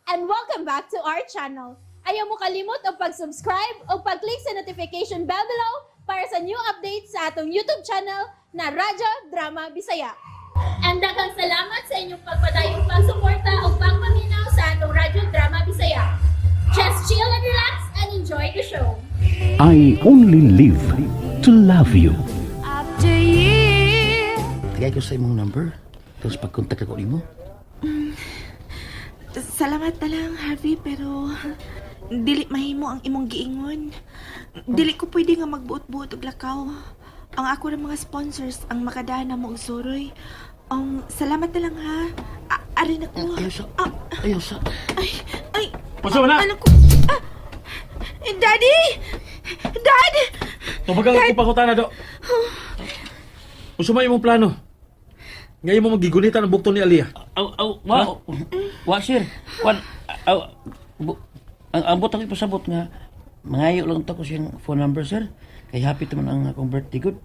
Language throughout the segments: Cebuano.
And welcome back to our channel. Ayaw mo kalimot og pag-subscribe o pag-click sa notification bell below para sa new updates sa atong YouTube channel na Radyo Drama Bisaya. And daghang salamat sa inyong pagpadayong pagsuporta o pagpaminaw sa atong Radyo Drama Bisaya. Just chill and relax and enjoy the show. I only live to love you. After years. Tagay ko sa imong number. Tapos pag-contact ako nimo. Salamat na lang, Harvey, pero dili mahimo ang imong giingon. Dili ko pwede nga magbuot-buot og lakaw. Ang ako ng mga sponsors ang makadana mo og suroy. Salamat na lang ha. Ari na ko. Ayaw sa. Ah, Ayaw sa. ay, ay. Unsa man na? Alam ko. Ah, Daddy! Dad! Tubagang ako pangutana do. Unsa may imong plano? Ngayon mo magigunitan ang bukton ni Aliyah. Aw, aw, wa. Wa, sir. Wan, aw, ang ambot ang ipasabot nga, mangayo lang ta ko siyang phone number, sir. Kay happy man ang akong birthday good.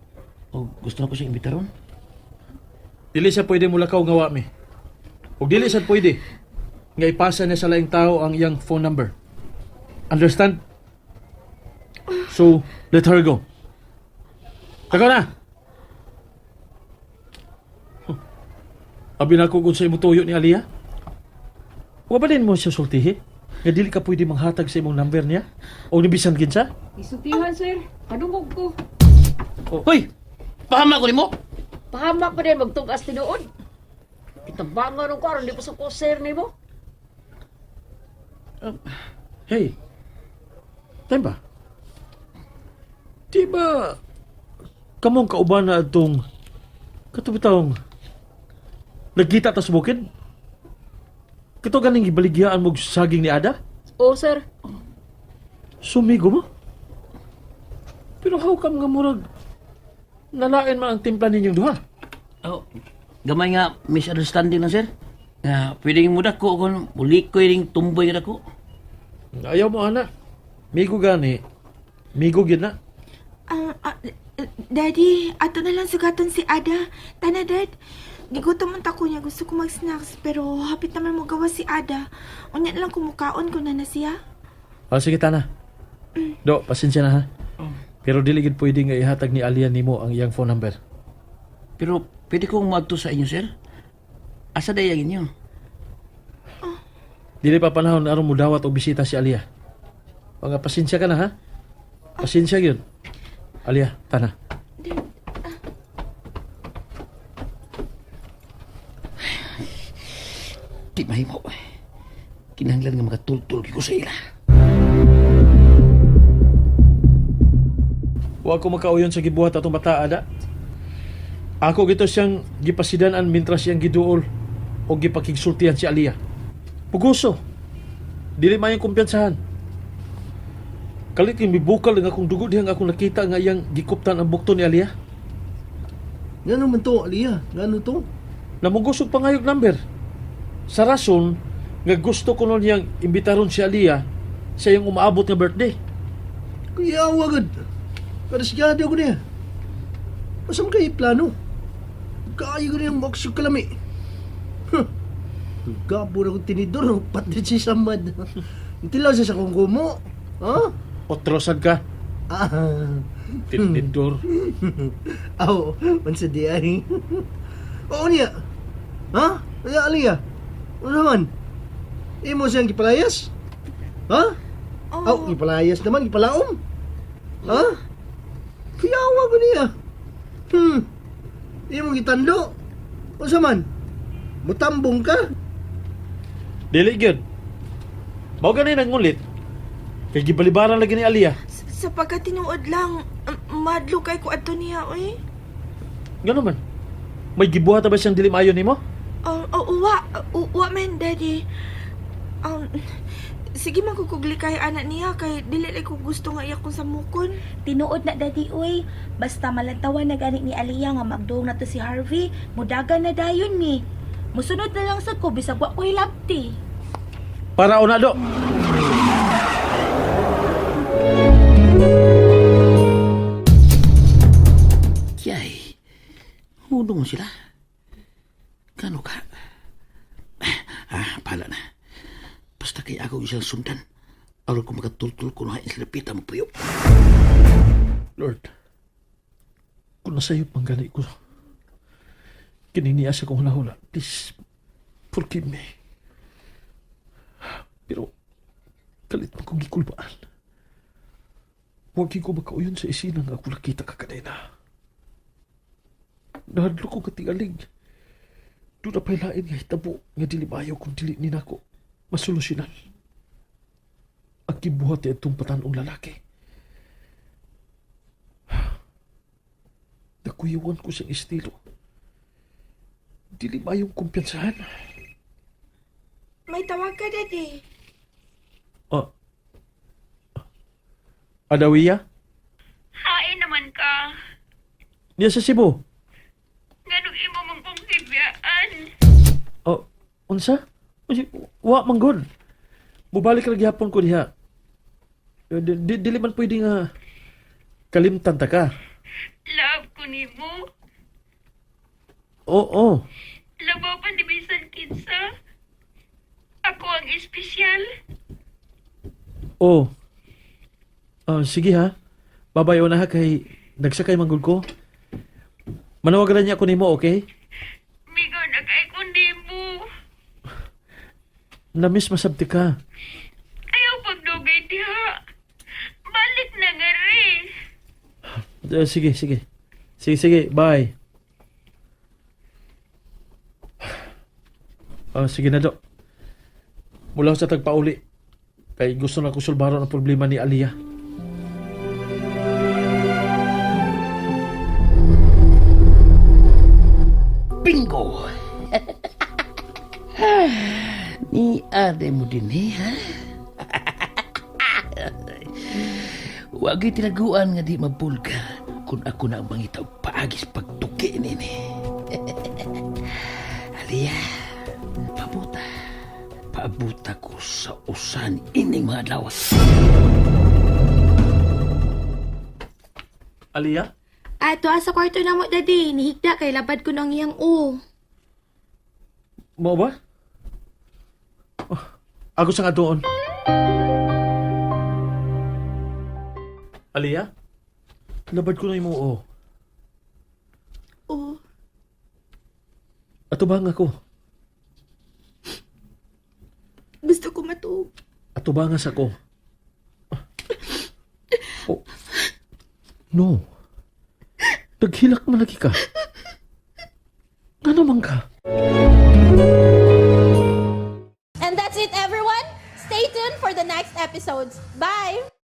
O gusto na ko siyang imbitaron. Dili siya pwede mulakaw nga wa mi. Ug dili sad pwede nga ipasa niya sa laing tao ang iyang phone number. Understand? So, let her go. Taka na! Huh. Abi na ko kung sa imong tuyo ni Aliyah. Wa ba din mo siya sultihi? Nga dili ka pwede manghatag sa imong number niya? O nibisan kinsa? Isultihan, sir. Kadungog ko. Hoy! Pahama ko nimo. Pahamak pa din magtugas tinuod. Itabangan ko aron di pa sa ko, sir, nimo. Hey, Temba. Di ba kamong kauban na atong katubitong nagkita ta sa bukid? Kito ganing gibaligyaan mo og saging ni Ada? O, sir. Sumigo mo? Pero how come nga murag nalain man ang timpla ninyong duha? Aw, gamay nga misunderstanding lang, sir. Nga, pwede mo dako kung muli ko yung tumboy nga dako. Ayaw mo ana. Migo gani. Migo gyud na. Ah, ah, Daddy, ato na lang sugatan si Ada. Tana, Dad. Gigutom man ta ko niya. Gusto ko mag-snacks, pero hapit naman mo gawa si Ada. Unya na lang kumukaon ko na na siya. O sige tana. Do, pasensya na ha. Pero dili gid pwede nga ihatag ni Aliyah nimo ang iyang phone number. Pero pwede kong maadto sa inyo, sir. Asa dayang inyo? Dili pa panahon aron mudawat og bisita si Aliyah. Mga pasensya ka na ha. Pasensya gyud. Aliyah, tana. Di mahimo. Kinahanglan nga makatultul ko sa ila. Wa ko makauyon sa gibuhat atong bata ada. Ako gito siyang gipasidanan mintras siyang giduol o gipakigsultihan si Aliyah. Puguso. Dili mayong kumpiyansahan. Kalit yung mibukal ang akong dugo dihang akong nakita nga iyang gikuptan ang bukto ni Aliyah. Ngano man to, Aliyah? Ngano to? Namugusog pa ngayog number. Sa rason nga gusto ko nun niyang imbitaron si Aliyah sa iyang umaabot nga birthday. Kuya, agad. Karisyado ko niya. Masam kay plano. Kaya ko niya maksyo kalami. Huh. Gabo na kong tinidor, no? Pati si Samad. Tilaw siya sa kong kumo. Ha? Otrosan ka. Ah. Tinidor. Aw, man sa di ay. Oo niya. Ha? Aliyah, Aliyah. Ano naman? Imo siyang gipalayas? Ha? Oh, Aw, gipalayas naman, gipalaom. Ha? Kuyawa ko niya. Imo gitando. Unsa man? Mutambong ka? Dili gyud. Mao gani nangulit. Kay gibalibaran lagi ni Aliyah. Sa pagkatinuod lang, madlo kay ko adto niya, oy. Ngano man? May gibuhat ba siyang dili maayo nimo? Oh, oh, uwa, uwa man, Daddy. Sige man kukugli kay anak niya kay dili lay ko gusto nga iya kong samukon. Tinuod na daddy uy, basta malantawan na gani ni Aliyah nga magduong na to si Harvey, mudagan na dayon mi. Musunod na lang sad ko bisag wa ko'y labti. Para una do. Yay. Hudong sila. Kano ka? Ah, pala na. Basta Ako isang sundan. Aron ko makatultul ko na sila pita mo puyo. Lord, kung nasayop man gani ko, kininiya sa kong hulahula, please, forgive me. Pero, kalit man kong gikulbaan. Huwag ko makauyon sa isinang ako nakita ka kanina. Nahadlo ko katingaling. Doon na pailain nga hitabo nga dili maayo kung dili ni nako masolusyonan. Ang gibuhat ni atong patanong lalaki. Nakuyawan ko siyang estilo. Dili maayong kumpiyansahan. May tawag ka, Daddy. Ah. Adawiya? Hain naman ka. Niya sa Cebu. Nganong imo mong kong gibiyaan. Oh, unsa? Unsa? Wa man gud. Mubalik ra gihapon ko diha. Eh, dili man pwede nga kalimtan ta ka. Love ko nimo. Oo. Labaw pa ni bisan kinsa. Ako ang espesyal. Oo. Ah, sige ha. Babayo na ha kay nagsakay man gud ko. Manawagan niya ako nimo, okay? Migo na kay ko nimo. Namiss masabti ka. Ayaw pagdugay diha. Balik na nga rin. Eh, sige, sige. Sige, sige. Bye. Ah, sige na, Dok. Mula sa tagpauli. Kay gusto na ko sulbaron ang problema ni Aliyah. Bingo! Ni ade mo din eh, ha? Wag tinaguan nga di mabulga kung ako na ang mangita og paagis pagtuki nini. Aliya, pabuta. Pabuta ko sa usan ining mga lawas. Aliyah? Ato, sa kwarto na mo, Daddy. Nihigda kay labad ko ng iyang u. Mo ba? Oh, ako sa nga doon. Aliyah? Labad ko na yung oo. Oh, Ato ba nga ako? gusto ko matuog. Ato ba nga sa ko? Oh. No. Naghilak man lagi ka. Nga naman ka? And that's it, everyone. Stay tuned for the next episodes. Bye!